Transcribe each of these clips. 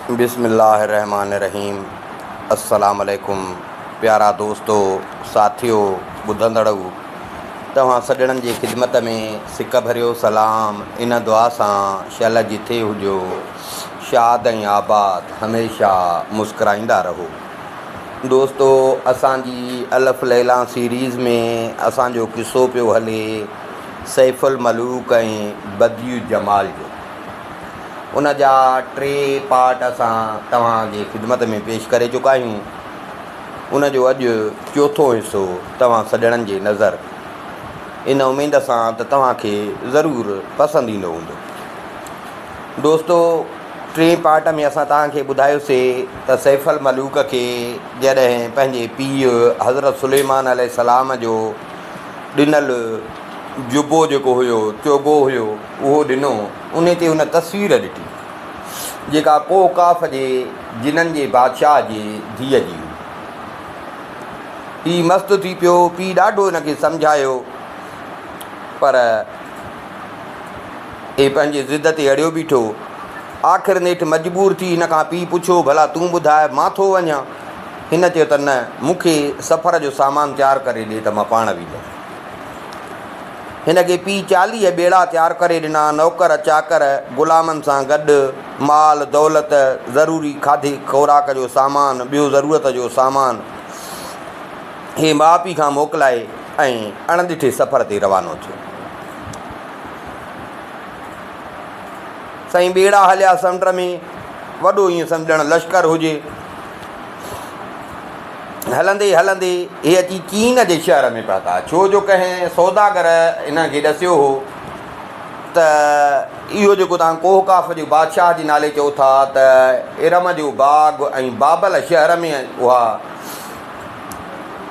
بسم الله الرحمٰن الرحيم السلام عليڪم پيارا دوستو ساٿيو ٻڌندڙؤ توهان سڄڻن جي خدمت ۾ سڪ ڀريو سلام ان دعا سان شل جٿي هجو شاد ۽ آباد هميشه مسڪرائيندا رهو دوستو اسان جي الف ليليٰ سيريز ۾ اسان جو قصو پيو هلي سيف الملوڪ ۽ بديع الجمال جو ان جا ٽي پارٽ اسان توهان جي خدمت ۾ پيش ڪري چڪا آهيون. ان جو اڄ چوٿون حصو توهان سڄڻن جي نظر ان اميد سان ته توهان کي ضرور پسند ايندو هوندو. دوستو ٽئين پارٽ ۾ اسان توهان کي ٻڌايوسي ته سيف الملوڪ کي جڏهن پنهنجي پيء حضرت سليمان عليه السلام جو ڏنل جبو جيڪو هيو چوغو هيو اهو ڏنو، انهي تي هن تصوير ڏٺي، جيڪا ڪوهه قاف جي جنن جي بادشاهه جي ڌيء جي هئي. هي مست ٿي پيو، پيء ڏاڍو هن کي سمجهايو، پر هي پنهنجي ضد تي اڙيو بيٺو. آخر نيٺ مجبور ٿي هن کان پيء پڇيو، ڀلا تون ٻڌاء، مان ٿو وڃان؟ هن چيو ته نه، مون کي سفر جو سامان تيار ڪري ڏي ته مان پاڻ ويندس. هن کي پيء 40 ٻيڙا تيار ڪري ڏنا، نوڪر چاڪر، غلامن سان گڏ، مال، دولت، ضروري کاڌي خوراڪ جو سامان، ٻيو ضرورت جو سامان. هي ماء پيء کان موڪلائي ۽ اڻ ڏٺي سفر تي روانو ٿيو. سائين ٻيڙا هليا سمنڊ ۾، وڏو ائين سمجهه ڄڻ لشڪر هجي. هلندي هلندي هي اچي چين جي شهر ۾ پهتا، ڇو جو ڪنهن سوداگر هنن کي ڏسيو هو ته اهو جيڪو توهان ڪوهه قاف جي بادشاهه جي نالي چئو ٿا ته ارم جو باغ ۽ بابل شهر ۾ اها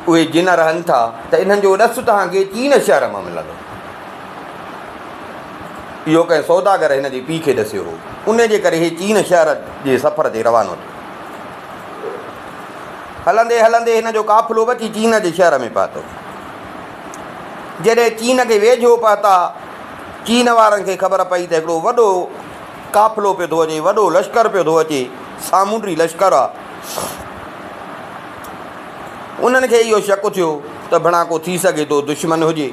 اهي جن رهن ٿا ته انهن جو ڏس توهان کي چين شهر مان ملندو. اهو ڪنهن سوداگر هن جي پيء کي ڏسيو هو، ان جي ڪري هي چين شهر جي سفر تي روانو ٿيو. هلندي هلندي هن جو قافلو به اچي چين جي شهر ۾ پهتو. جڏهن چين کي ويجهو پهتا، چين وارن کي خبر پئي ته هڪڙو وڏو قافلو پيو ٿو اچي، وڏو لشڪر پيو ٿو اچي، سامونڊي لشڪر آ. انهن کي اهو شڪ ٿيو ته ڀڻا ڪو ٿي سگهي ٿو دشمن هجي،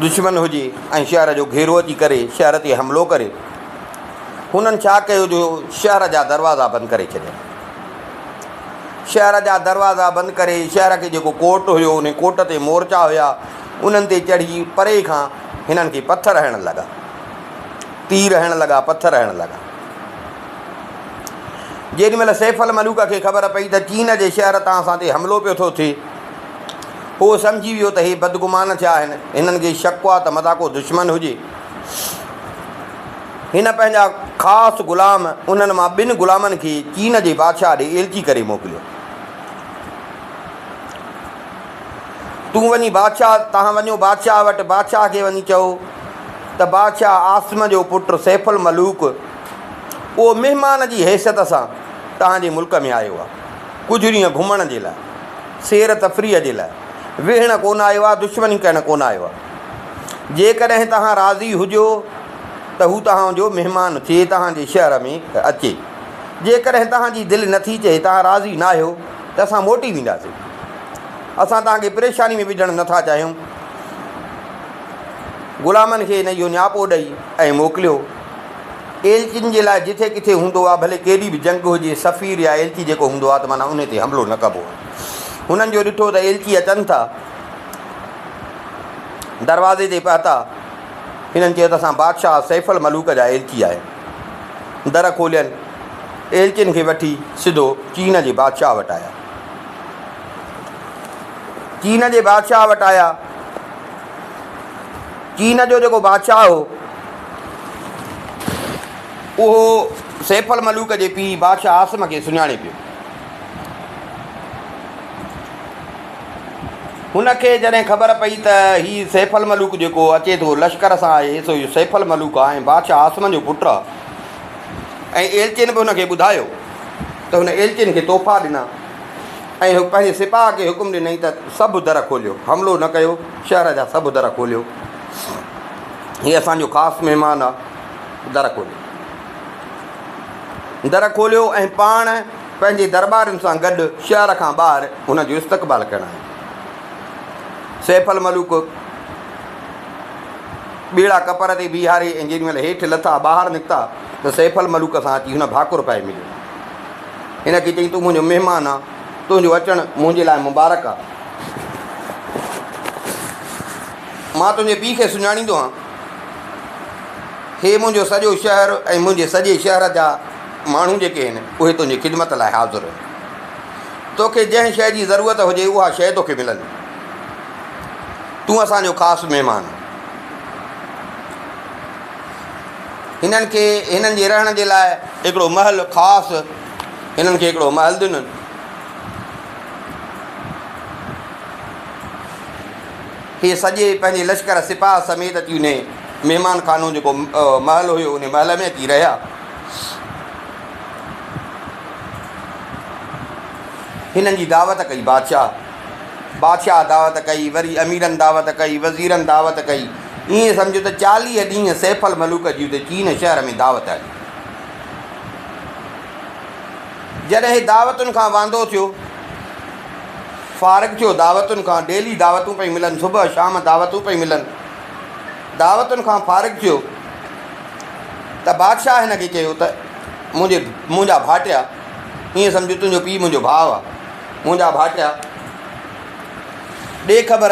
دشمن هجي ۽ شهر جو گهيرو اچي ڪري شهر تي حملو ڪري. هنن ڇا ڪيو جو شهر جا دروازا بند ڪري ڇڏيا. شهر جا دروازا بند ڪري شهر کي جيڪو ڪوٽ هيو انهي ڪوٽ تي مورچا هيا انهن تي چڙهي پري کان هنن کي پٿر هڻڻ لڳا. تير هڻڻ لڳا، پٿر هڻڻ لڳا. جيڏي مهل سيف الملوڪ کي خبر پئي ته چين جي شهر تان اسان تي حملو پيو ٿو ٿئي، هو سمجهي ويو ته هي بدگمان ٿيا آهن، هنن کي شڪ آ ته متان ڪو دشمن هجي. هن پنهنجا خاص غلام انهن مان ٻن غلامن کي چين جي بادشاهه ڏي ايلچي ڪري موڪليو. تون وڃي بادشاهه، توهان وڃو بادشاهه وٽ، بادشاهه کي وڃي چئو ته بادشاهه عاصم جو پٽ سيف الملوڪ اهو مهمان جي حيثيت سان توهان جي ملڪ ۾ آيو آهي، ڪجهه ڏينهن گهمڻ جي لاء، سير تفريح جي لاء، ويهڻ ڪونه آيو آهي، دشمني ڪرڻ ڪونه آيو آهي. جيڪڏهن توهان راضي هجو ته هو توهان جو مهمان ٿئي توهان جي شهر ۾ اچي. جيڪڏهن توهان جي دل نٿي چئي، توهان راضي ناهيو ته اسان موٽي وينداسين. اسان توهان کي پريشاني ۾ وجهڻ نٿا چاهيون. غلامن کي هن اهو نياپو ڏئي ۽ موڪليو. ايلچين جي لاء جٿي ڪٿي هوندو آهي، ڀلي ڪيڏي به جنگ هجي، سفير يا ايلچي جيڪو هوندو آهي ته معنيٰ انهي تي حملو نه ڪبو آهي. هنن جو ڏٺو ته ايلچي اچن ٿا. دروازي تي پهتا. هنن چيو ته اسان بادشاهه سيف الملوڪ جا ايلچي آهيون. در کولين. ايلچين کي وٺي سڌو چين جي بادشاهه وٽ آيا. چين جي بادشاهه وٽ آيا. چين جو جيڪو بادشاهه هو، اهو سيف الملوڪ جي پيء بادشاهه عاصم کي سڃاڻي پيو. هن کي جڏهن خبر پئي ته هي سيف الملوڪ جيڪو اچي ٿو لشڪر سان آهي سو اهو سيف الملوڪ آهي ۽ بادشاهه عاصم جو پٽ آهي ۽ ايلچين به هن کي ٻڌايو ته هن ايلچين کي تحفا ڏنا ۽ پنهنجي سپاهه کي حڪم ڏنائين ته سڀ در کوليو، حملو نه ڪيو، شهر جا سڀ در کوليو، هي اسان جو خاص مهمان آهي، در کوليو. در کوليو ۽ پاڻ پنهنجي درٻارين سان گڏ شهر کان ٻاهر هن جو استقبال ڪرڻ آيو. سيف الملوڪ ٻيڙا ڪپر تي بيهاري ۽ جيڏي مهل هيٺ لٿا ٻاهر نڪتا ته سيف الملوڪ سان اچي هن ڀاڪر پائي مليو. هن کي چيائين تون منهنجو مهمان آن، تنهنجو اچڻ منهنجي لاء مبارڪ آ. مان تنهنجي پيء کي سڃاڻيندو هان. هي منهنجو سڄو شهر ۽ منهنجي سڄي شهر جا ماڻهو جيڪي آهن، اهي تنهنجي خدمت لاء حاضر آهن. توکي جنهن شيء جي ضرورت هجي، اها شيء توکي ملندي. تون اسان جو خاص مهمان آهين. هنن کي هنن جي رهڻ جي لاء هڪڙو محل خاص هنن کي هڪڙو محل ڏنن. هي سڄي پنهنجي لشڪر سپاهه سميت اچي انهي مهمان خانو جيڪو محل هيو انهي محل ۾ اچي رهيا. هنن جي دعوت ڪئي بادشاهه. بادشاهه دعوت ڪئي، وري اميرن دعوت ڪئي، وزيرن دعوت ڪئي. ائين سمجهو ته 40 ڏينهن سيف الملوڪ جي اتي چين شهر ۾ دعوت هلي. جڏهن هي دعوتن کان واندو ٿيو، فارغ ٿيو دعوتن کان، ڊيلي دعوتون پئي ملن، صبح شام دعوتون پئي ملن، دعوتن کان فارغ ٿيو ته بادشاهه هن کي چيو ته منهنجي منهنجا ڀائٽيا، ائين سمجهه تنهنجو پيء منهنجو ڀاء آ، منهنجا ڀائٽيا، ڏي خبر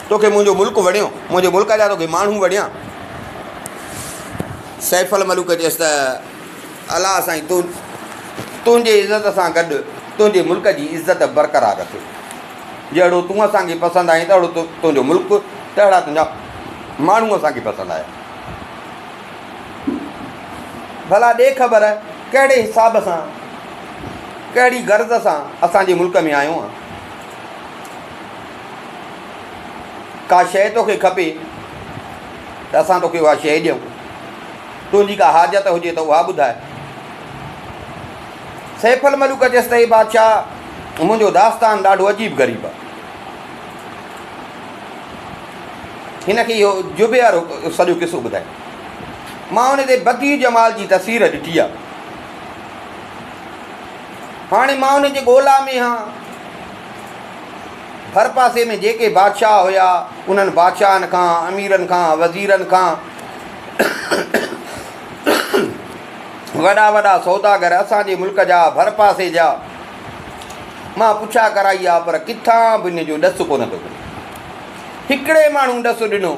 توکي منهنجو ملڪ وڻيو، منهنجي ملڪ جا توکي ماڻهو وڻيا؟ سيف الملوڪ چيس ته الله سائين تون تنهنجي عزت سان گڏ تنهنجي ملڪ جي عزت برقرار رکي. جهڙو تون اسان کي پسند آهين تهڙو تنهنجو ملڪ، تهڙا تنهنجا ماڻهو اسان کي پسند آيا. ڀلا ڏي خبر ڪهڙي حساب سان، ڪهڙي غرض سان اسان جي ملڪ ۾ آيو آن؟ ڪا شيء توکي کپي ته اسان توکي اها شيء ڏيون. تنهنجي ڪا حاجت هجي ته اها ٻڌاء. سيف الملوڪ چيس ته اي بادشاهه! منهنجو داستان ڏاڍو عجيب غريب آهي. هن کي اهو جبي وارو سڄو قصو ٻڌائي. مان ان تي بديع جمال جي تصوير ڏٺي آهي. هاڻي مان ان جي ڳولا ۾ هان. ڀرپاسي ۾ جيڪي بادشاهه هيا، انهن بادشاهن کان، اميرن کان، وزيرن کان، وڏا وڏا سوداگر اسان جي ملڪ جا، ڀرپاسي جا، مان پڇا ڪرائي آ، پر ڪٿان به ان جو ڏس ڪونه ٿو ملي. هڪڙي ماڻهو ڏس ڏنو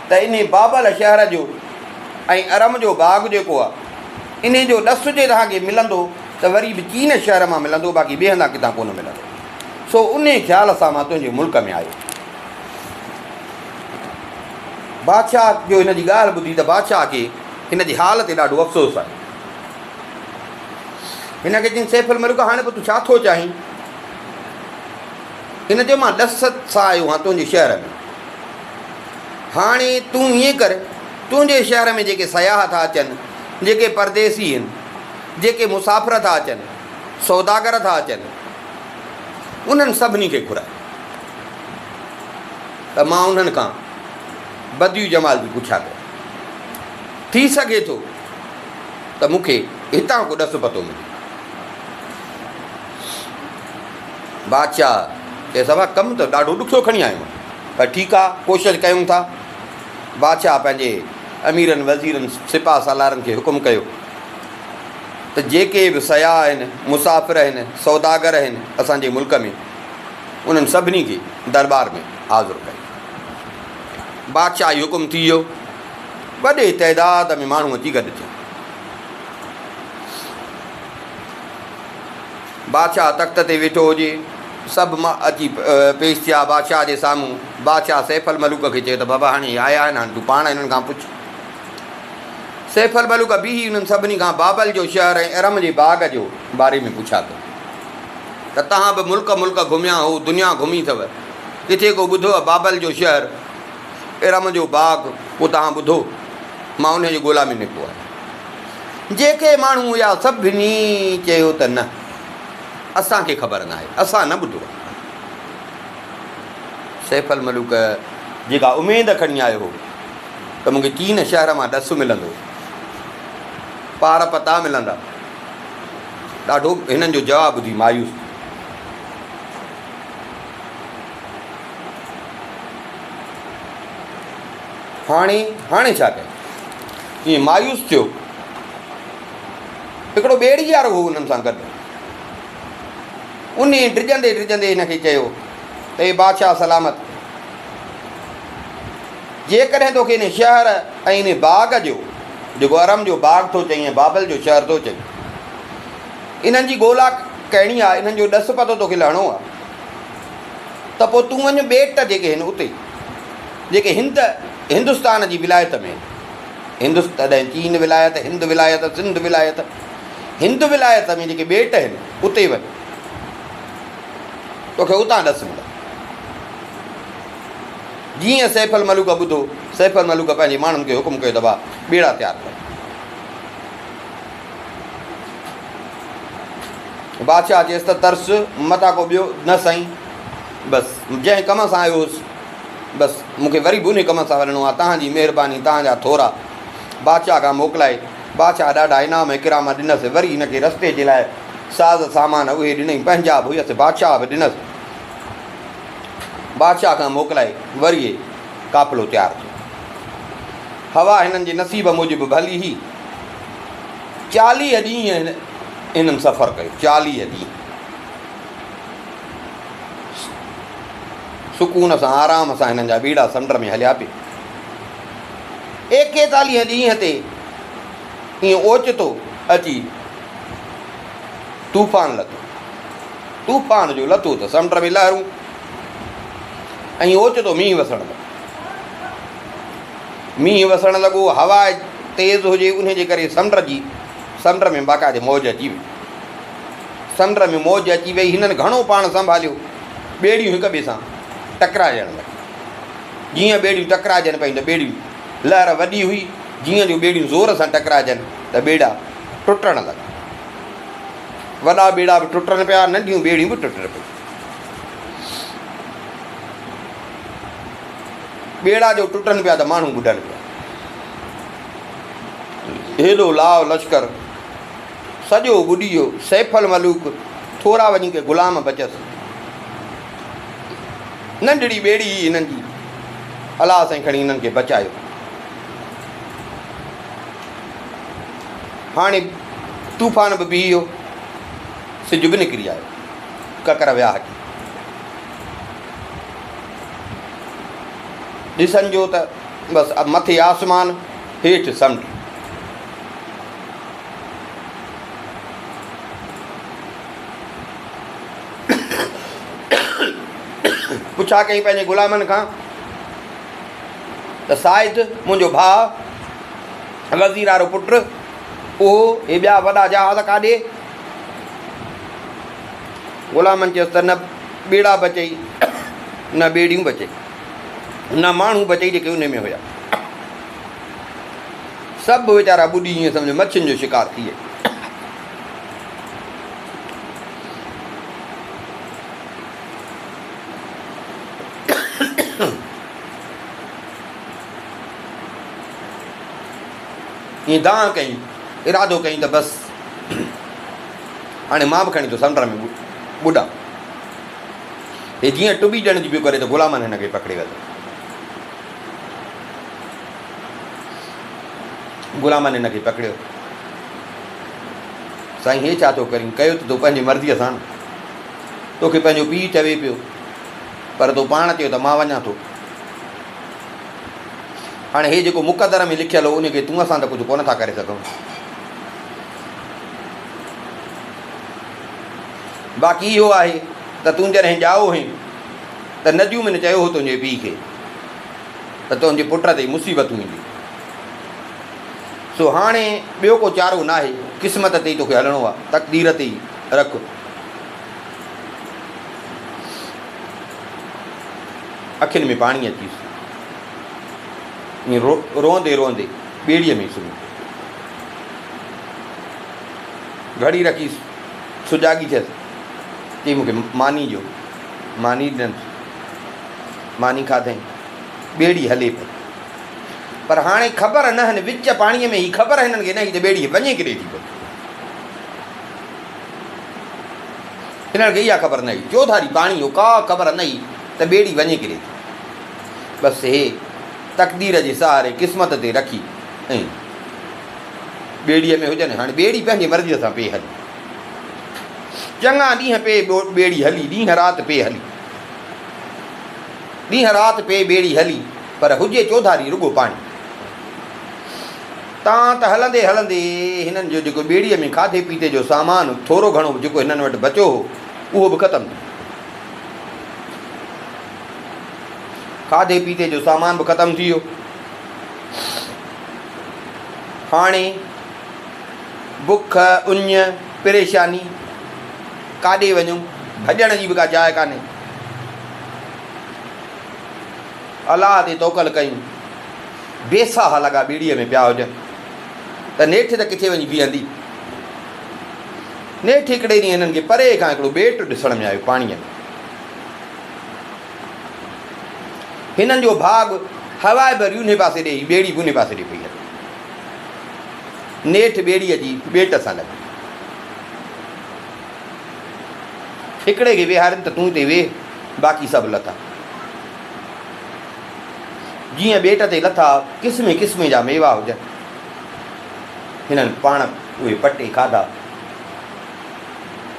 ته انهي بابل شهر جو ۽ ارم جو باغ جيڪو آ، انهي جو ڏس جي توهان کي ملندو ته وري به چين شهر مان ملندو، باقي ٻئي هنڌان ڪٿان ڪونه ملندو. سو انهي خيال سان مان تنهنجي ملڪ ۾ آيو. بادشاهه جو هن جي ڳالهه ٻڌي ته بادشاهه کي هن جي حال تي ڏاڍو افسوس آيو. هن کي چيائين، سيف الملوڪ هاڻي پوء تون ڇا ٿو چاهين؟ هن چيو، مان ڏس سان آيو آهيان تنهنجي شهر ۾. هاڻي تون ائين ڪر، تنهنجي شهر ۾ جيڪي سياح ٿا اچن، جيڪي پرديسي آهن، جيڪي مسافر ٿا اچن، سوداگر ٿا اچن، انهن سڀني کي گهراء ته مان انهن کان بديع جمال جي پڇا ڪيان. ٿي سگهي ٿو ته مون کي هتان ڪو ڏس پتو ملي. بادشاهه چيس، ابا ڪم ته ڏاڍو ڏکيو کڻي آيو آهين، پر ٺيڪ آ، ڪوشش ڪيون ٿا. بادشاهه پنهنجي اميرن، وزيرن، سپاهه سالارن کي حڪم ڪيو ته جيڪي به سياح آهن، مسافر آهن، سوداگر آهن اسان جي ملڪ ۾، انهن سڀني کي درٻار ۾ حاضر ڪريو. بادشاهي حڪم ٿي ويو. وڏي تعداد ۾ ماڻهو اچي گڏ ٿيا. بادشاهه تخت تي ويٺو هجي. سڀ اچي پيش ٿيا بادشاهه جي سامهون. بادشاهه سيف الملوڪ کي چيو ته بابا هاڻي هي آيا آهن، هاڻي تون پاڻ هنن کان پڇ. سيف الملوڪ بيهي انهن سڀني کان بابل جو شهر ۽ ارم جي باغ جو باري ۾ پڇا ڪئي ته توهان به ملڪ ملڪ گهميا هو، دنيا گهمي اٿو، ڪٿي ڪو ٻڌو بابل جو شهر، ارم جو باغ ڪو توهان ٻڌو؟ مان انهي جي ڳولا ۾ نڪتو آهيان. جيڪي ماڻهو هيا سڀني چيو ته نه، اسان کي خبر ناهي، اسان نه ٻڌو آهي. سيف الملوڪ جيڪا اميد کڻي آيو هو ته مون کي چين شهر مان ڏس ملندو، پار پتا ملندا، ڏاڍو هنن جو جواب ٻڌي مايوس ٿيو. هاڻي هاڻي ڇا ڪجي؟ ائين مايوس ٿيو. هڪڙو ٻيڙي وارو هو انهن سان گڏ. انهي ڊڄندي ڊڄندي هن کي چيو ته اي بادشاهه سلامت! جيڪڏهن توکي انهي شهر ۽ انهي باغ جو، جيڪو ارم جو باغ ٿو چئين ۽ بابل جو شهر ٿو چئين، انهن جي ڳولا ڪرڻي آهي، انهن جو ڏس پتو توکي لهڻو آهي، ته پوء تون وڃ ٻيٽ جيڪي هن اتي، جيڪي هند، هندستان جي ولايت ۾ آهن. هندست تڏهن چين ولايت، هند ولايت، سنڌ ولايت، هند ولايت ۾ جيڪي ٻيٽ آهن، اتي وڃ. توکي اتان ڏس ملندو. جيئن سيف الملوڪ ٻڌو، سيف الملوڪ پنهنجي ماڻهن کي حڪم ڪيو ته ڀاء ٻيڙا تيار ڪر. بادشاهه چيس ته ترس متان ڪو ٻيو نه سائين بس جنهن ڪم سان آيو هوس بس مون کي وري به انهي ڪم سان وڃڻو آهي تهان جي مهرباني تهان جا ٿورا. بادشاهه کان موڪلائي بادشاهه ڏاڍا انعام اڪرام ڏنس وري هن کي رستي جي لاء ساز سامان اهي ڏنئي پنهنجا به هيس بادشاهه به ڏنس. بادشاهه کان موڪلائي وري قافلو تيار ٿيو. هوا هنن جي نصيب موجب ڀلي هئي. 40 ڏينهن هنن سفر ڪيو. 40 ڏينهن سڪون سان آرام سان هنن جا ٻيڙا سمنڊ ۾ هليا پئي. 41 ڏينهن تي ائين اوچتو اچي طوفان لٿو. طوفان جو لٿو ته سمنڊ ۾ لهرون ۽ اوچتو مينهن وسڻ لڳو. مينهن وسڻ لڳو، هوا تيز هجي انهي جي ڪري سمنڊ جي سمنڊ ۾ باقاعدي موج اچي وئي. سمنڊ ۾ موج اچي وئي، هنن گهڻو پاڻ سنڀاليو، ٻيڙيون هڪ ٻئي سان ٽڪرائجڻ لڳيون. جيئن ٻيڙيون ٽڪرائجن پيون ته ٻيڙيون لهر وڏي هئي، جيئن جو ٻيڙيون زور سان ٽڪرائجن ته ٻيڙا ٽٽڻ لڳا. وڏا ٻيڙا به ٽٽن پيا، ننڍيون ٻيڙيون به ٽٽن پيون. ٻيڙا جو ٽٽن پيا ته ماڻهو ٻڏن پيا. هيڏو لاء لشڪر سڄو ٻڏي ويو. سيف الملوڪ ٿورا وڃي ڪي غلام بچيس. ننڍڙي ٻيڙي هئي هنن جي. الله سائين کڻي هنن کي بچايو. هاڻي طوفان به بيهي ويو، سج به نڪري آيو، ڪڪر ويا هٽي. ڏسن جو ته بس مٿي آسمان، هيٺ سمنڊ. پڇا ڪيائين پنهنجي غلامن کان ته سائد منهنجو ڀاء وزير وارو پٽ اهو هي ٻيا وڏا جهاز ڪاڏي؟ غلامن چيس ته نه ٻيڙا بچئي نه ٻيڙيون بچئي نه ماڻهو بچئي جيڪي انهي ۾ هيا. سڀ ويچارا ٻڏي ائين سمجهه مڇين جو شڪار ٿي ويا. ائين دانهن ڪيائين، ارادو ڪيائين ته بس هاڻي مان به کڻي ٿو سمنڊ ۾ ٻڏان. هي جيئن ٽٻي ڏيڻ جي پيو ڪري ته غلامن هن کي پڪڙي ورتو. غلامن هن کي پڪڙيو. سائين هي ڇا ٿو ڪرين؟ ڪيو ته تو پنهنجي مرضيء سان نه. توکي پنهنجو پيء چوي پيو، پر تو پاڻ چيو ته مان وڃان ٿو. هاڻي هي جيڪو مقدر ۾ لکيل هو ان کي تون اسان ته ڪجهه ڪونه ٿا ڪري سگهون. باقي اهو آهي ته تون جڏهن ڄائو هئين ته نجومين چيو هو تنهنجي پيء کي ته تنهنجي پٽ تي مصيبتون اينديون. سو هاڻي ٻيو ڪو چارو ناهي، قسمت تي ئي توکي هلڻو آهي، تقدير تي ئي رک. اکين ۾ پاڻي اچي ويس. ائين روئندي روئندي ٻيڙيء ۾ سمهي پيو. گهڙي رکي سجاڳي ٿيس. چيائين مون کي ماني ڏيو. ماني ڏنس. ماني کاڌائين. ٻيڙي هلي پئي. پر هاڻي خبر نه هن وچ پاڻيء ۾ هئي خبر هنن کي نه هئي ته ٻيڙي وڃي ڪيڏي ٿي پئي. هنن کي اها خبر نه هئي. چوڌاري پاڻي هو، ڪا خبر نه هئي ته ٻيڙي وڃي ڪيڏي ٿي. بس هي تقدير جي سهاري قسمت تي رکي ۽ ٻيڙيء ۾ هجن. هاڻي ٻيڙي پنهنجي مرضيء سان پئي هلي. چڱا ڏينهن پئي ٻيڙي هلي، ڏينهن رات پئي هلي. ڏينهن رات پئي ٻيڙي هلي، پر هجي چوڌاري رڳو پاڻي. تان ته هلندي هلندي هنن جو جيڪو ٻيڙيء ۾ کاڌي پيتي جو سامان ٿورو گهڻو به جيڪو هنن وٽ بچيو هو، اهو به ختم ٿي ويو. کاڌي پيتي جو سامان به ختم ٿي ويو. هاڻي بک، اڃ، پريشاني، ڪاڏي وڃون، ڀڄڻ جي به ڪا جاء ڪانهي. الله تي توڪل ڪيون. بي ساهه لڳا ٻيڙيء ۾ پيا هجن ته نيٺ ته ڪٿي وڃي بيهندي. نيٺ هڪڙي ڏينهن هنن کي پري کان هڪڙو ٻيٽ ڏسڻ ۾ آيو پاڻيء ۾. هنن جو ڀاڳ هوا به وري انهي پاسي ڏي هئي، ٻيڙي به انهي پاسي ڏي پئي هلي. نيٺ ٻيڙي اچي ٻيٽ سان لڳي. هڪڙي کي ويهارين ته تون هتي ويهه، باقي سڀ لٿا. جيئن ٻيٽ تي لٿا، قسمين قسمين جا ميوا هجن. هنن پاڻ اهي پٽي کاڌا.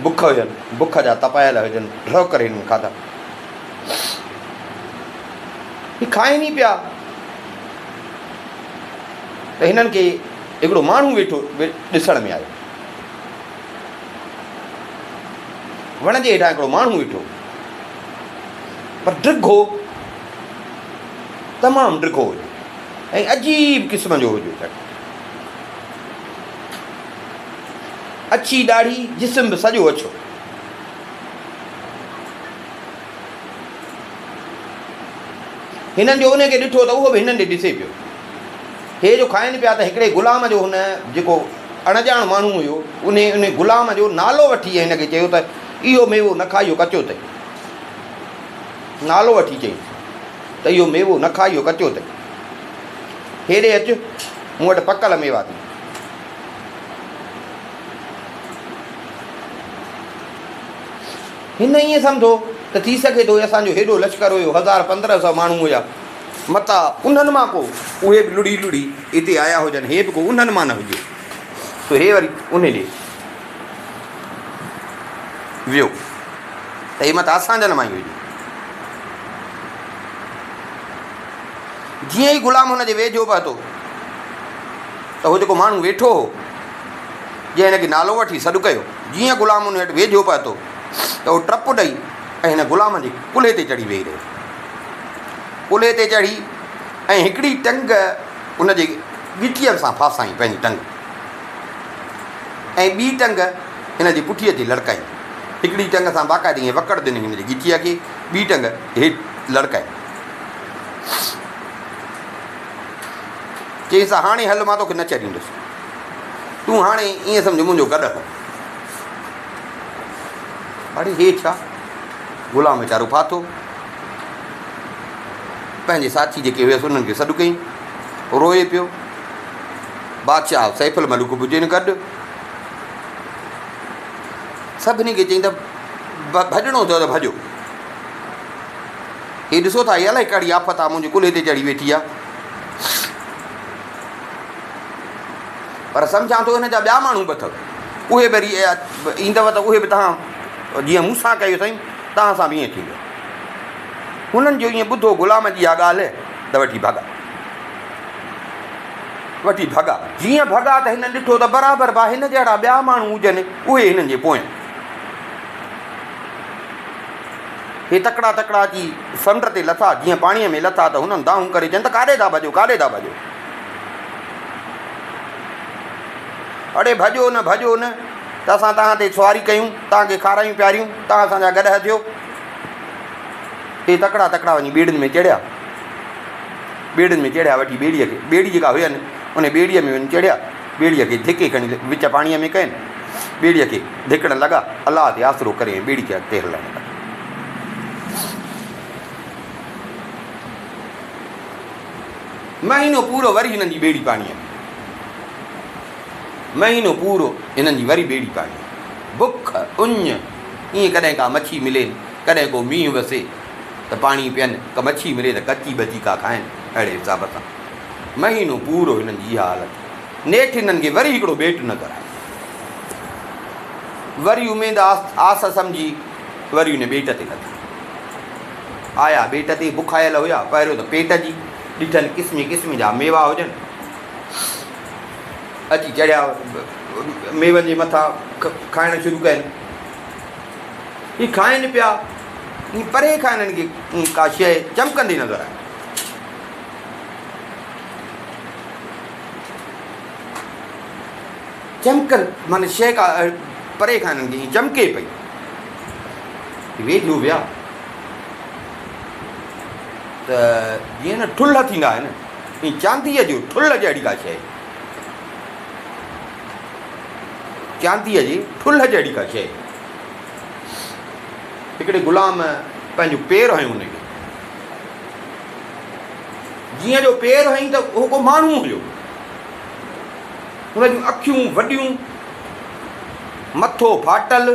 بک هجن، بک جا تپايل هجن، ڍؤ ڪري هنن کاڌا. هي کائن ئي پيا ته هنن کي هڪڙو ماڻهو ويٺو ڏسڻ ۾ آيو. وڻ جي هيٺان هڪڙو ماڻهو ويٺو پر ڊگهو، تمام ڊگهو هجي ۽ عجيب قسم جو هجي. اڇي ڏاڙهي، جسم به سڄو اڇو. هنن جو ان کي ڏٺو ته اهو به هنن ڏي ڏسي پيو. هي جو کائن پيا ته هڪڙي غلام جو هن جيڪو اڻڄاڻ ماڻهو هيو، انهي انهي غلام جو نالو وٺي هن کي چيو ته اهو ميوو نه کاء اهو ڪچو اٿئي. نالو وٺي چيائينس ته اهو ميوو نه کاء اهو ڪچو اٿئي. هيڏي اچ، مون وٽ پڪل ميوا اٿئي. هن ائين سمجهو ته ٿي سگهي ٿو اسان جو هيڏو لشڪر هيو، هزار 15 سئو ماڻهو هيا، متان انهن مان ڪو اهي به لڙهي لڙهي هتي آيا هجن، هي به ڪو انهن مان نه هجي. سو هي وري انهي ڏي ويو ته هي متان اسان جن مان ئي هجي. جيئن ئي غلام هن جي ويجهو پهتو ته هو جيڪو ماڻهو ويٺو هو، جنهن هن کي نالو وٺي سڏ ڪيو، جيئن غلام ان وٽ ويجهو پهتو ته هو ٽپ ڏئي ۽ هن غلام جي ڪلهي تي چڙهي ويهي رهيو. ڪلهي تي چڙهي ۽ هڪڙي ٽنگ ان جي ڳچيء سان ڦاسائين پنهنجي ٽنگ ۽ ٻي ٽنگ هن جي پٺيء تي لڙڪائين. هڪڙي ٽنگ سان باقاعدي ائين وڪڙ ڏني هن جي ڳچيء کي، ٻي ٽنگ هيٺ لڙڪائين. چيائينس ته هاڻي هل مان توکي نه ڇڏيندس. تون هاڻي ائين سمجهه منهنجو گڏهه. اڙي هي ڇا؟ غلام ويچارو ڦاٿو. پنهنجي ساٿي جيڪي هيس انهن کي سڏ ڪيائين. روئي پيو. بادشاهه سيف الملوڪ به هجين گڏ. سڀني کي چيائين ته ڀڄڻو اٿو ته ڀڄو. هي ڏسو ٿا هي الائي ڪهڙي آفت آ منهنجي ڪلهي تي چڙهي ويٺي آ. پر سمجهان ٿو هن جا ٻيا ماڻهو به اٿو. اهي به وري ايندؤ ته اهي به توهان جيئن مون سان ڪيو اٿئي توهان سان به ائين ٿيندو. هنن جو ائين ٻڌو غلام جي اها ڳالهه ته وٺي ڀڳا. وٺي ڀڳا. جيئن ڀڳا ته هنن ڏٺو ته برابر با هن جهڙا ٻيا ماڻهو هجن اهي هنن جي پويان. هي تڪڙا تڪڙا اچي سمنڊ تي لٿا. جيئن پاڻيء ۾ لٿا ته هنن دانهون ڪري چين ته ڪاڏي ٿا ڀڄو، ڪاڏي ٿا ڀڄو. اڙي ڀڄو نه، ڀڄو نه ته اسان توهان تي سواري ڪيون، توهان کي کارايون پياريون، توهان اسان جا گڏهه ٿيو. هي تڪڙا تڪڙا وڃي ٻيڙين ۾ چڙهيا. ٻيڙين ۾ چڙهيا وٺي ٻيڙيء کي، ٻيڙي جيڪا هين، ان ٻيڙيء ۾ وڃي چڙهيا. ٻيڙيء کي ڌڪي کڻي وچ پاڻيء ۾ ڪين. ٻيڙيء کي ڌڪڻ لڳا. الله تي آسرو ڪري ۽ ٻيڙي کي اڳتي هلائڻ لڳا. مهينو پورو وري هنن جي ٻيڙي پاڻيء ۾. مهينو پورو هنن جي وري ٻيڙي پاڻيء ۾. بک، اڃ، ائين ڪڏهن ڪا مڇي ملين، ڪڏهن ڪو مينهن وسي ته پاڻي پين، ڪا مڇي ملي ته ڪچي ٻچي ڪا کائين. اهڙي حساب سان مهينو پورو هنن جي اها حالت. نيٺ هنن کي وري هڪڙو ٻيٽ نظر آيو. وري اميد آس سمجهي وري ان ٻيٽ تي لٿا. آيا ٻيٽ تي بکايل هيا، پهريون ته پيٽ جي ڏٺن قسمين قسمين جا ميوا هجن. اچي چڙهيا ميون جي مٿان کائڻ شروع ڪين. هي کائن پيا، ائين پري کان هنن کي ڪا شيء چمڪندي نظر آئي. چمڪن معنيٰ شيء ڪا پري کان هنن کي ائين چمڪي پئي. ويجهو ويا ته جيئن نه ٺلهه ٿيندا آهن، ائين چانديء جو ٺلهه جهڙي ڪا شيء، چانديء جي ٺلهه جهڙي ڪا شيء. هڪڙي غلام پنهنجو پير هنيو ان کي. جيئن جو پير هنئي ته هو ڪو ماڻهو هيو. هن جون اکيون وڏيون، مٿو ڦاٽل.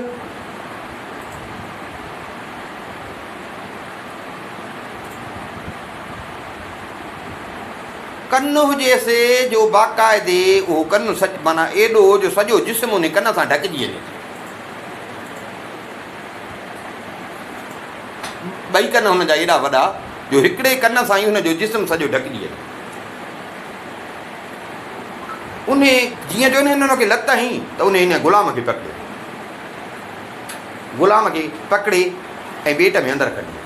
ڪن هجيس جو باقاعدي اهو ڪن سچ معنيٰ ايڏو جو سڄو جسم انهي ڪن سان ڍڪجي وڃي. ٻئي ڪن هن جا ايڏا وڏا جو هڪڙي ڪن سان ئي هن جو جسم سڄو ڍڪجي وڃي. انهي جيئن جو هن کي لت هنئي ته انهي هن غلام کي پڪڙيو. غلام کي پڪڙي ۽ ٻيٽ ۾ اندر کڻي آيو.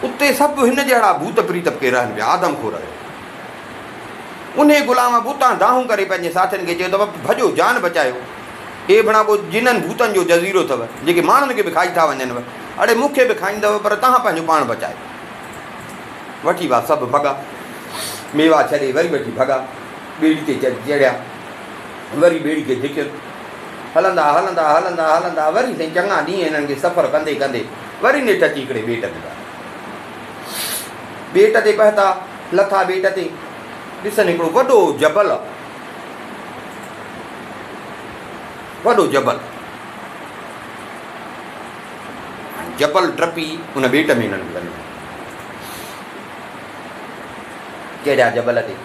اتي سڀ هن جهڙا ڀوت پريت پڪي رهن پيا، آدم خور هيو. انهي غلام به اتان دانهون ڪري پنهنجي ساٿين کي چيو ته ڀڄو، جان بچايو. هي ڀڻا ڪو جنن ڀوتن جو جزيرو اٿو، جيڪي ماڻهن کي به کائي ٿا وڃنو. اڙي مون کي به کائيندؤ، پر توهان پنهنجو پاڻ بچايو. وٺي وا سڀ ڀڳا. ميوا ڇڏي وري وٺي ڀڳا. ٻيڙي تي چڙهيا. وري ٻيڙي کي ڌڪين. هلندا هلندا هلندا هلندا وري سائين چڱا ڏينهن هنن کي سفر ڪندي ڪندي وري نيٺ اچي هڪڙي ٻيٽ تي پهتا. ٻيٽ تي پهتا، لٿا ٻيٽ تي، ڏسن هڪڙو وڏو جبل آ. وڏو جبل. هاڻي جبل ٽپي ان ٻيٽ ۾ هنن کي وڃڻو. چڙهيا جبل تي.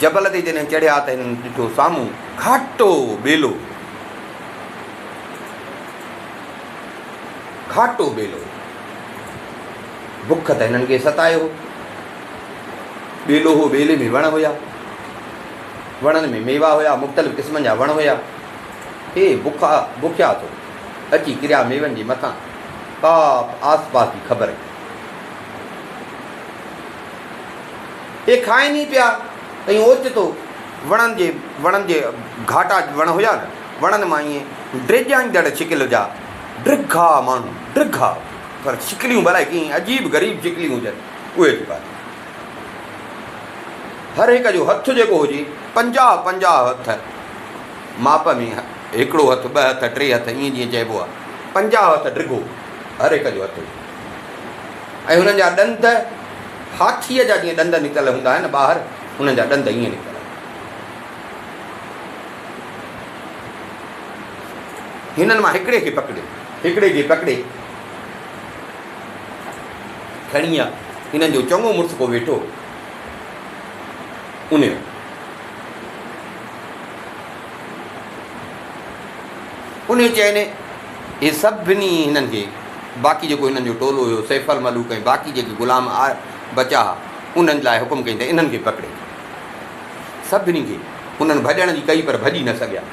جبل تي جڏهن چڙهيا ته هنن ڏٺو سامهون گهاٽو ٻيلو. گهاٽو ٻيلو. بک ته هنن کي ستايو هو. ٻيلو هو، ٻيلي ۾ وڻ هيا. وڻن ۾ ميوا هيا، مختلف قسمن جا وڻ هيا. هي بکا بکيا ٿو اچي ڪريا ميون جي مٿان، ڪا به آس پاس جي خبر ڪين. هي کائن ئي پيا ته ائين اوچتو وڻن جي وڻن جي گهاٽا وڻ هيا نه، وڻن مان ائين ڊيڄائيندڙ شڪل جا ڊگها ماڻهو، ڊگها پر شڪليون ڀلائي ڪيئن عجيب غريب شڪليون هجن، اهي اچي پاتا. هر هڪ جو هٿ جيڪو هجي، 50 50 هٿ ماپ ۾ هڪڙو هٿ، ٻه هٿ، ٽي هٿ ائين جيئن چئبو آهي، 50 هٿ ڊگهو هر هڪ جو هٿ هجي ۽ هنن جا ڏند هاٿيء جا جيئن ڏند نڪتل هوندا آهن نه ٻاهر، انهن جا ڏند ائين نڪتل آهن. هنن مان هڪڙي کي پڪڙيو، هڪڙي کي پڪڙي کڻي آ، هنن جو چڱو مڙس ڪو ويٺو هو، انهي وٽ. انهي چين، هي سڀني هنن کي، باقي جيڪو هنن جو ٽولو هيو، سيف الملوڪ ۽ باقي جيڪي غلام بچا ها، انهن لاء حڪم ڪيائين ته انهن کي پڪڙي. سڀني کي انهن ڀڄڻ جي ڪئي پر ڀڄي نه سگهيا.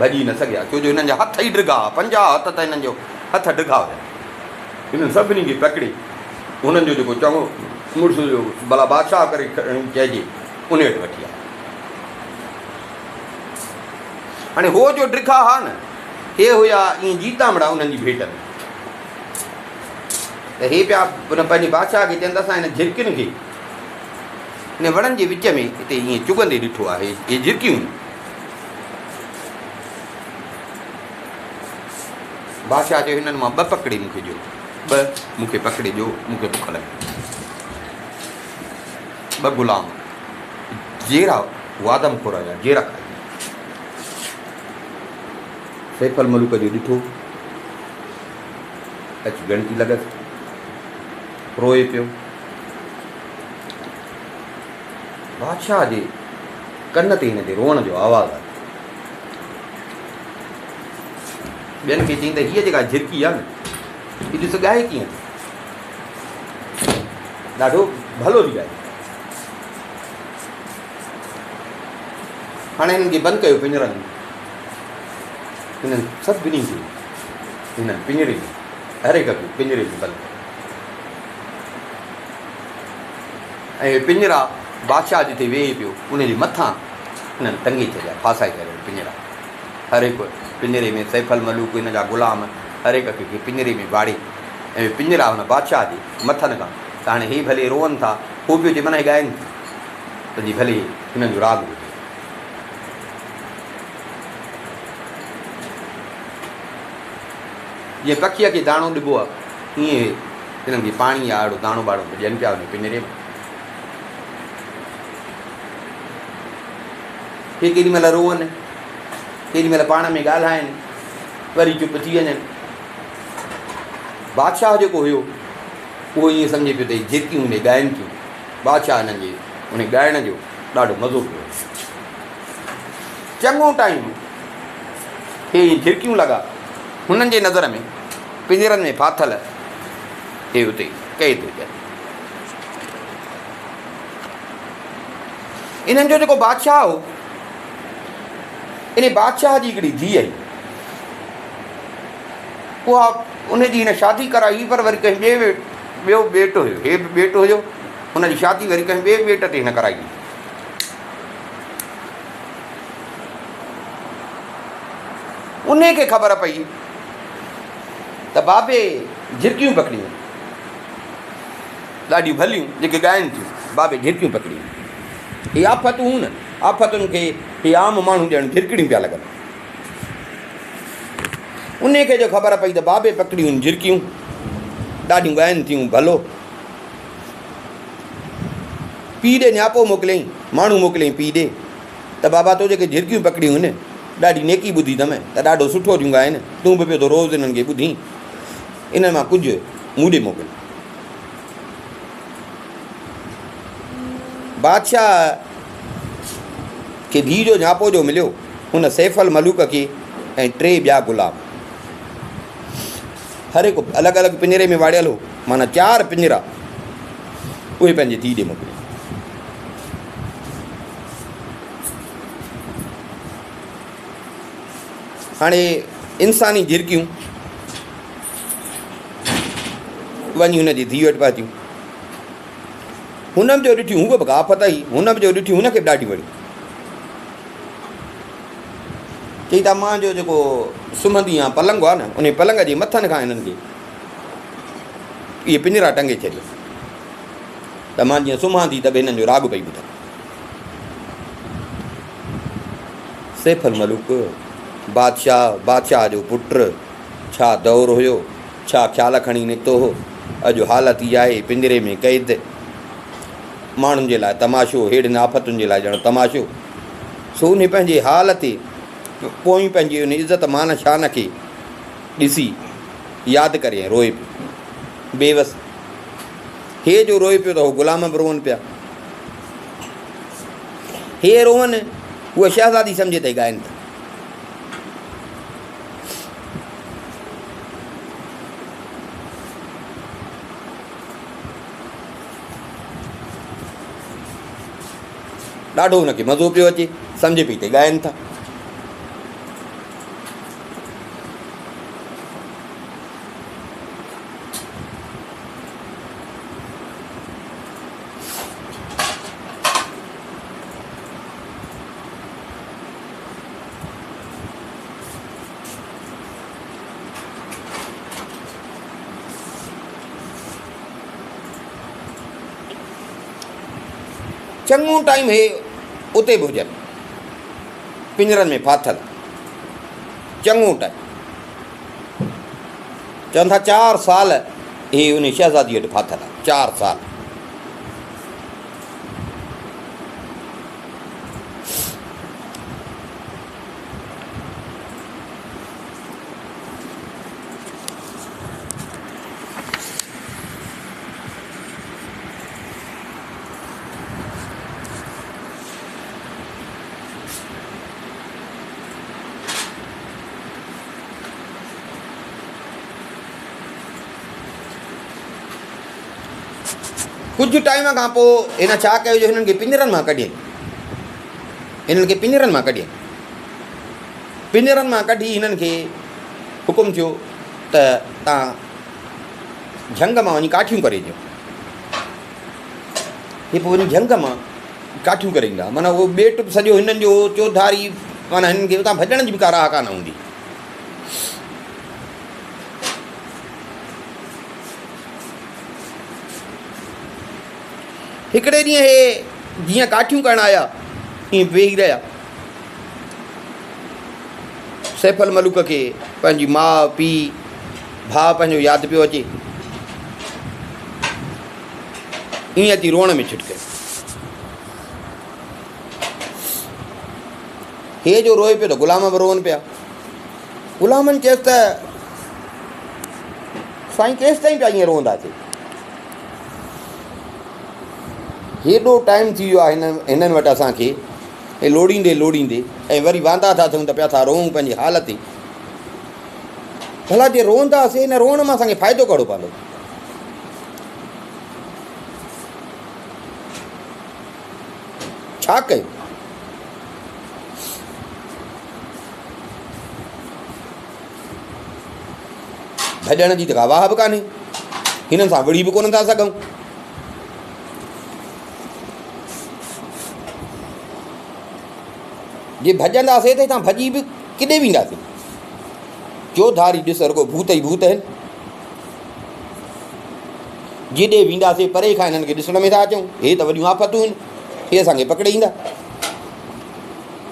ڀڄي نه سگهيا، ڇو جو هنن جا هٿ ئي ڊگها ها، 50 هٿ ته هنن جو هٿ ڊگها هيا. هنن سڀني کي پڪڙي، هنن جو جيڪو چڱو مڙس هيو، ڀلا بادشاهه ڪري کڻي چئجي، انهي وٽ وٺي آيا. هاڻي هو جو ڊگها ها نه، هي هيا ائين جيتامڙا انهن جي ڀيٽ ۾. ته هي پيا ان پنهنجي بادشاهه کي چون ته اسان هن جهرڪين کي هن وڻن جي وچ ۾ هتي ائين چڳندي ڏٺو آهي، هي جهرڪيون. بادشاهه چيو هنن مان ٻه پڪڙي مون کي ڏيو، ٻه مون کي پڪڙي ڏيو، مون کي بک لڳي. ٻه غلام جيرا هو آدم خور هيا، جيرا کائي ويا. سيف الملوڪ جو ڏٺو، اچي ڳڻتي لڳس، روئي پيو. بادشاهه جي ڪن تي هن جي روئڻ جو آواز آيو. ٻين کي چيائين ته هيء جيڪا جهرڪي آهي نه، هي ڏس ڳائي ڪيئن ٿي، ڏاڍو ڀلو ٿي ڳائي. هاڻي هنن کي بند ڪيو پڃرن ۾. هنن سڀني کي هنن پڃري ۾ هر هڪ کي پڃري ۾ بند ڪيو ۽ اهي پڃرا بادشاهه جتي ويهي پيو ان جي مٿان هنن ٽنگي ڇڏيا، ڦاسائي ڇڏيا پڃرا. هر هڪ پڃري ۾ سيف الملوڪ هن جا غلام هر هڪ کي پڃري ۾ واڙي ۽ اهي پڃرا هن بادشاهه جي مٿن کان ته هاڻي هي ڀلي روئن ٿا، هو پيو چئي معنيٰ هي ڳائن ٿا ته جي ڀلي هنن جو راڳ ٻڌي. جيئن پکيء کي داڻو ڏبو آهي، تيئن هنن کي پاڻي يا اهڙو داڻو ٻاڻو به ڏين پيا وڃي پڃري ۾. هي ڪيڏي مهل روئن، ڪيڏي مهل پاڻ ۾ ڳالهائن، وري چپ ٿي وڃن. بادشاهه جيڪو هيو، اهو ائين سمجهي پيو ته هي جهرڪيون هن ڳائن ٿيون. بادشاهه هنن جي ان ڳائڻ جو ڏاڍو مزو پيو اچي. چڱو ٽائيم هي ائين جهرڪيون لڳا. هنن جي نظر ۾ پڃرن ۾ ڦاٿل هي اتي قيد هجن. انهن جو جيڪو بادشاهه هو، ان بادشاهه جي هڪڙي ڌيء هئي. اها ان جي هن شادي ڪرائي هئي پر وري ڪنهن ٻئي ٻيو ٻيٽ هيو، هي به ٻيٽ هيو، هن جي شادي وري ڪنهن ٻئي ٻيٽ تي هن ڪرائي هئي. انهي کي خبر پئي ته بابي جهرڪيون پڪڙيون، ڏاڍيون ڀليون جيڪي ڳائن ٿيون، بابي جهرڪيون پڪڙيون. هي آفتون هون نه، آفتن کي هي عام ماڻهو ڄڻ جهرڪڙيون پيا لڳن. انهي کي جو خبر پئي ته بابي پڪڙيون جهرڪيون، ڏاڍيون ڳائن ٿيون، ڀلو. پيء ڏي نياپو موڪليائين، ماڻهو موڪليائين پيء ڏي ته بابا تو جيڪي جهرڪيون پڪڙيون هن، ڏاڍي نيڪي ٻڌي اٿم ته ڏاڍو سٺو ٿيون ڳائن، تون به پيو ٿو روز انهن کي ٻڌين، انهن مان ڪجهه مون ڏي موڪل. بادشاهه کي ڌيء جو نياپو جو مليو، هن سيف الملوڪ کي ۽ ٽي ٻيا غلام، هر هڪ الڳ الڳ پڃري ۾ واڙيل هو، معنيٰ چار پڃرا، اهي پنهنجي ڌيء ڏي موڪليا. هاڻي انساني جهرڪيون وڃي هن جي ڌيء وٽ پهتيون. هن به جو ڏٺيون، هوء به ڪا آفت هئي، هن به جو ڏٺيون، هن کي به ڏاڍيون وڻيون. چئي ته مان جو جيڪو سمهندي آهيان پلنگ آهي نه، انهي پلنگ جي مٿن کان هنن کي اهي پڃرا ٽنگي ڇڏيو ته مان جيئن سمهان ٿي ته به هنن جو راڳ پئي ٻڌان. سيف الملوڪ بادشاهه، بادشاهه جو پٽ، ڇا دور هيو، ڇا خيال کڻي نڪتو هو، اڄ حالت اها آهي پڃري ۾ قيد، ماڻهن جي لاء تماشو، ههڙين آفتن جي لاء ڄڻ تماشو. سو انهي پنهنجي حال تي پوئين پنهنجي ان عزت مان شان کي ڏسي ياد ڪري ۽ روئي پيو. بيوس هي جو روئي پيو ته هو غلام به روئن پيا. هي روئن، هوء شهزادي سمجهي ته هي ڳائن ٿا. ڏاڍو هن کي مزو پيو اچي، سمجهي پئي ته ڳائن ٿا. چڱو ٽائيم هي اتي به هجن پڃرن ۾ ڦاٿل چڱو ٽائيم چون ٿا چار سال هي ان شهزادي وٽ ڦاٿل آهي چار سال ڪجهه ٽائيم کان پوء هن ڇا ڪيو جو هنن کي پڃرن مان ڪڍيائين. هنن کي پڃرن مان ڪڍيائين. پڃرن مان ڪڍي هنن کي حڪم ٿيو ته تان جهنگ مان وڃي ڪاٺيون ڪري اچو. هي پوء وڃي جهنگ مان ڪاٺيون ڪري ايندا. معنيٰ اهو ٻيٽ به سڄو هنن جو هو، چوڌاري معنيٰ هنن کي اتان ڀڄڻ جي به ڪا راهه ڪانه هوندي. هڪڙي ڏينهن هي جيئن ڪاٺيون ڪرڻ آيا، ائين ويهي رهيا. سيف الملوڪ کي پنهنجي ماء، پيء، ڀاء پنهنجو ياد پيو اچي. ائين اچي روئڻ ۾ ڇٽڪيو. هي جو روئي پيو ته غلام به روئن پيا. غلامن چيس ته سائين ڪيستائين پيا ائين روئنداسين؟ هيڏو ٽائيم ٿي ويو آهي هنن وٽ اسان کي ۽ لوڙيندي لوڙيندي ۽ وري واندا ٿا ٿيون ته پيا ٿا روئون پنهنجي حال تي. ڀلا جي روئنداسين ان روئڻ مان اسان کي فائدو ڪهڙو پوندو؟ ڇا ڪيون؟ ڀڄڻ جي ته ڪا واهه به ڪانهي. هنن سان وڙهي به ڪونه ٿا سگهون. جي ڀڄنداسين ته هتان ڀڄي به ڪيڏي وينداسين؟ چوڌاري ڏس رڳو ڀوت ئي ڀوت آهن. جيڏي وينداسين پري کان هنن کي ڏسڻ ۾ ٿا اچون. هي ته وڏيون آفتون آهن. هي اسان کي پڪڙي ايندا.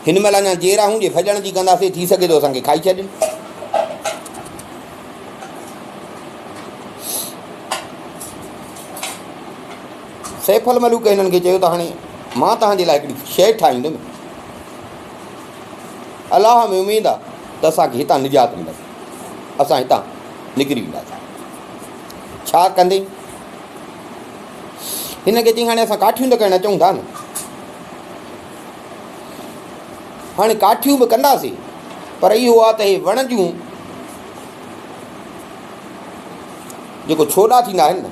هن مهل اڃا جيئرا آهيون، جي ڀڄڻ جي ڪنداسين ٿي سگهي ٿو اسان کي کائي ڇڏين. سيف الملوڪ هنن کي چيو ته هاڻي مان توهان جي لاء هڪڙي شيء ٺاهيندم. الله ۾ اميد آ ته اسان کي هتان نجات ملندي. اسان هتان نڪري وينداسين. ڇا ڪندين؟ هن کي چيائين هاڻي اسان ڪاٺيون ته ڪرڻ اچون ٿا نه. هاڻي ڪاٺيون به ڪنداسين پر اهو آ ته هي وڻ جون جيڪو ڇوڏا ٿيندا آهن نه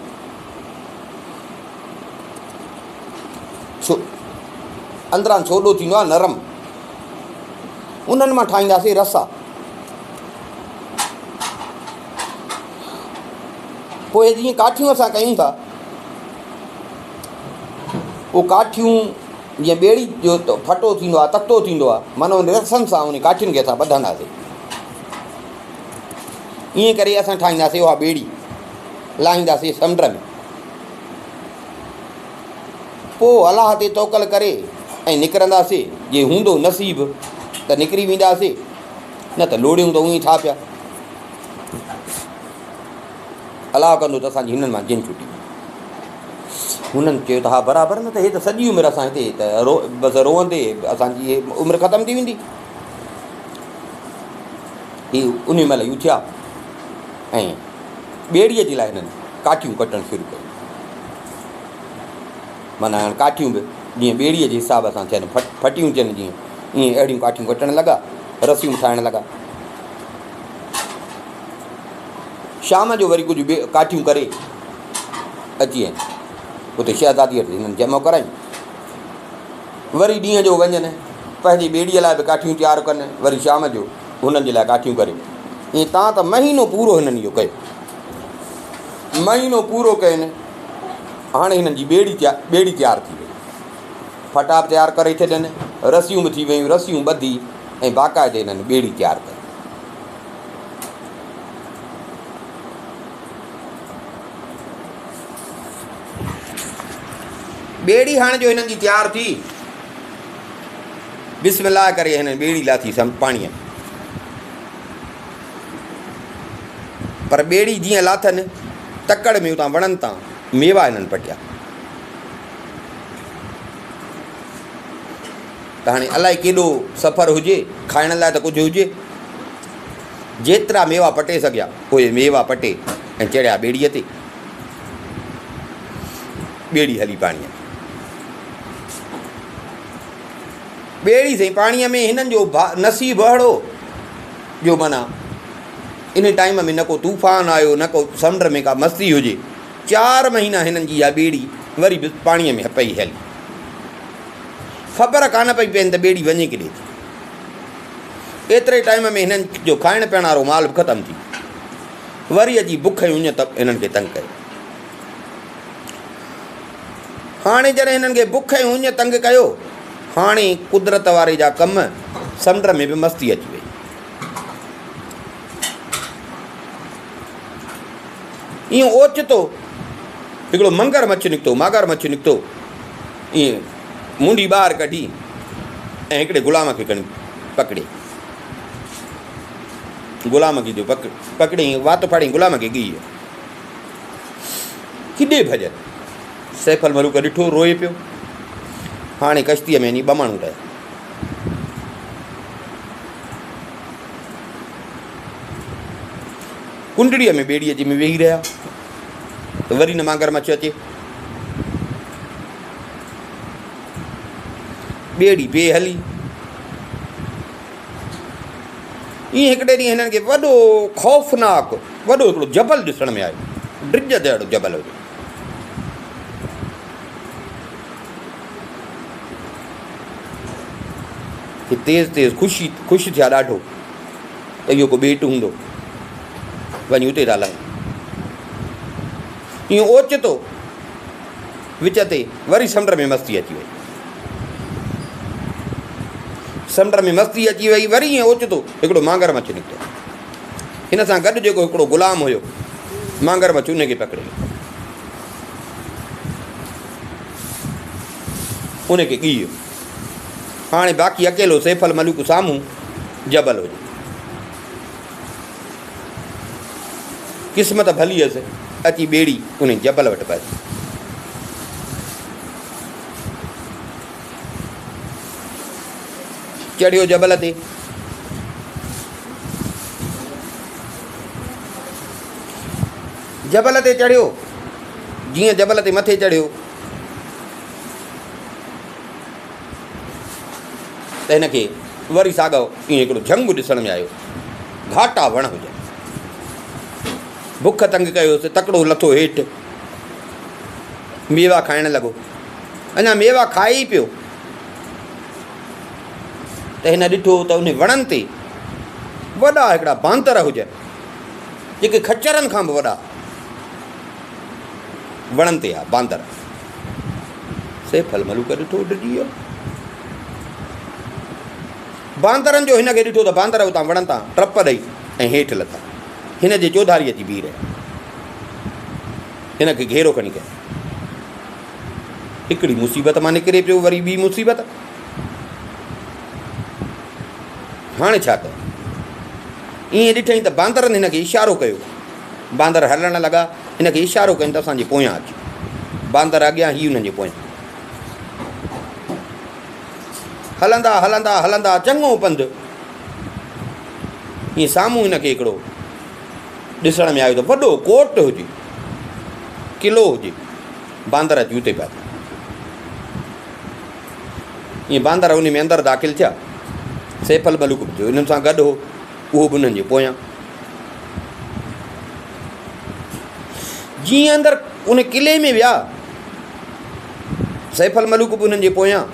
ڇو اندران ڇوڏو ٿيندو آهي نرم انهن مان ٺاهينداسين رسا پوء جيئن ڪاٺيون اسان ڪيون ٿا اهو ڪاٺيون جيئن ٻيڙي جو ڦٽو ٿيندو آهي تختو ٿيندو آهي معنيٰ ان رسن سان ان ڪاٺين کي اسان ٻڌنداسين ائين ڪري اسان ٺاهينداسين اها ٻيڙي لاهينداسين سمنڊ ۾ پوء الله تي توڪل ڪري ۽ نڪرنداسين جي هوندو نصيب ته نڪري وينداسين نه ته لوڙيون ته اونئي ٿا پيا الله ڪندو ته اسان جي هنن مان جن ڇٽي ويندي. هنن چيو ته ها برابر نه ته هي ته سڄي عمر اسان هتي ته رو بس روئندي اسان جي عمر ختم ٿي ويندي. هي انهي مهل ئي اٿيا ۽ ٻيڙيء جي لاء هنن ڪاٺيون ڪٽڻ شروع ڪيون. معنيٰ هاڻ ڪاٺيون به جيئن ٻيڙيء جي حساب سان ٿين ڦٽيون ٿين جيئن ائين اهڙيون ڪاٺيون ڪٽڻ لڳا، رسيون ٺاهڻ لڳا. شام جو وري ڪجهه ٻيو ڪاٺيون ڪري اچي ۽ اتي شهزاديء وٽ هنن جمع ڪرايون. وري ڏينهن جو وڃن، پنهنجي ٻيڙيء لاء به ڪاٺيون تيار ڪن، وري شام جو هنن جي لاء ڪاٺيون ڪري. ائين تان ته مهينو پورو هنن اهو ڪيو. مهينو پورو ڪين، هاڻي هنن جي ٻيڙي ٻيڙي تيار ٿي وئي. ڦٽا به تيار ڪري ڇڏين، رسيون به ٿي ويون، رسيون ٻڌي ۽ باقاعدي هنن ٻيڙي تيار ڪئي. ٻيڙي هاڻ جو هنن جي تيار ٿي. بسم الله ڪري هنن ٻيڙي لاٿي سم پاڻيء ۾. پر ٻيڙي جيئن لاٿن، تڪڙ ۾ اتان وڻن تان ميوا هنن پٽيا. ته هاڻي الائي ڪيڏو سفر هجي، کائڻ لاء ته ڪجهه هجي. جيترا ميوا پٽي سگهيا، اهي ميوا پٽي ۽ چڙهيا ٻيڙيء تي. ٻيڙي هلي پاڻيء ۾. ٻيڙي سائين پاڻيء ۾ هنن جو نصيب اهڙو جو معنيٰ ان ٽائيم ۾ نه ڪو طوفان آيو نه ڪو سمنڊ ۾ ڪا مستي هجي. چار مهينا هنن جي اها ٻيڙي وري به پاڻيء ۾ پئي هلي. خبر ڪانه پئي پين ته ٻيڙي وڃي ڪيڏي ٿي. ايتري ٽائيم ۾ هنن جو کائڻ پيئڻ وارو مال به ختم ٿي ويو. وري اچي بک ۽ اڃ هنن کي تنگ ڪيو. هاڻي جڏهن هنن کي بک ۽ اڃ تنگ ڪيو، هاڻي قدرت واري جا ڪم سمنڊ ۾ به مستي اچي وئي. ائين اوچتو هڪڙو منگر مڇ نڪتو، ماگر مڇ نڪتو، ائين منڍي ٻاهر ڪڍي ۽ هڪڙي غلام کي کڻي پڪڙي. غلام کي جو پڪڙي وات ڦاڙي غلام کي ڳهي ويو. ڪيڏي ڀڄن. سيف الملوڪ ڏٺو، روئي پيو. هاڻي ڪشتيء ۾ وڃي ٻه ماڻهو رهيا. ڪنڊڙيء ۾ ٻيڙيء جي ۾ ويهي رهيا ته وري نه مانگر مڇ اچي. ٻيڙي پئي هلي. ائين هڪڙي ڏينهن هنن کي وڏو خوفناڪ وڏو هڪڙو جبل ڏسڻ ۾ آيو. ڊڄ جهڙو جبل هجي. هي تيز تيز خوشي خوش ٿيا ڏاڍو ته اهو ڪو ٻيٽ هوندو وڃي اتي ٿا لهون. ائين اوچتو وچ تي وري سمنڊ ۾ مستي اچي وئي. سمنڊ ۾ مستي اچي وئي وري ائين اوچتو هڪڙو مانگر مڇ نڪتو. هن سان گڏ جيڪو هڪڙو غلام هيو مانگر مڇ ان کي پڪڙي ان کي ڳهي ويو. هاڻي باقي اڪيلو سيف الملوڪ سامهون جبل هجي. قسمت ڀلي هيس، اچي ٻيڙي انهي جبل وٽ پهتي. چڙهيو جبل تي. جبل تي چڙهيو. جيئن جبل تي مٿي چڙهيو ته هن کي وري ساڳيو ائين هڪڙو جهنگ ڏسڻ ۾ آيو. گهاٽا وڻ هجن. بک تنگ ڪيوس، تڪڙو لٿو هيٺ. ميوا کائڻ لڳو. اڃا ميوا کائي ئي پيو ته هن ڏٺو ته انهي وڻن تي وڏا هڪڙا باندر هجن، جيڪي خچرن کان به وڏا وڻن تي ها باندر. سيف الملوڪ ڏٺو ڊڄي ويو. باندرن جو هن کي ڏٺو ته باندر اتان وڻن تان ٽپ ڏئي ۽ هيٺ لٿا. هن جي چوڌاري اچي بيهي رهيا. هن کي گهيرو کڻي ڪيو. هڪڙي مصيبت مان نڪري پيو وري ٻي مصيبت. هاڻي ڇا ڪيان؟ ائين ڏٺائين ته باندرن هن کي اشارو ڪيو. باندر هلڻ لڳا. هن کي اشارو ڪين ته اسان جي پويان اچ. باندر اڳيان هي انهن جي پويان. هلندا هلندا هلندا چڱو پنڌ. ائين سامهون هن کي هڪڙو ڏسڻ ۾ آيو ته وڏو ڪوٽ هجي، قلعو هجي. باندر اچي اتي پهتا. ائين باندر ان ۾ اندر داخل ٿيا. سيف الملوڪ به انهن سان گڏ هو، اهو به انهن جي پويان. جيئن اندر ان قلعي ۾ ويا، سيف الملوڪ به انهن جي پويان.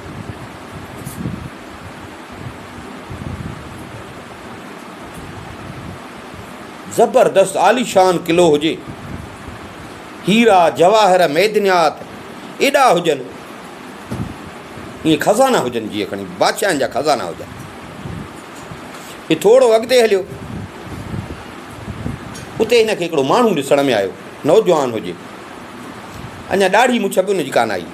زبردست عاليشان قلعو هجي، هيرا جواهر معدنيات ايڏا هجن، ائين خزانا هجن جيئن کڻي بادشاهن جا خزانا هجن. هي ٿورو اڳتي هليو، اتي هن کي هڪڙو ماڻهو ڏسڻ ۾ آيو، نوجوان هجي، اڃا ڏاڙهي مڇ به ان جي ڪانه آئي.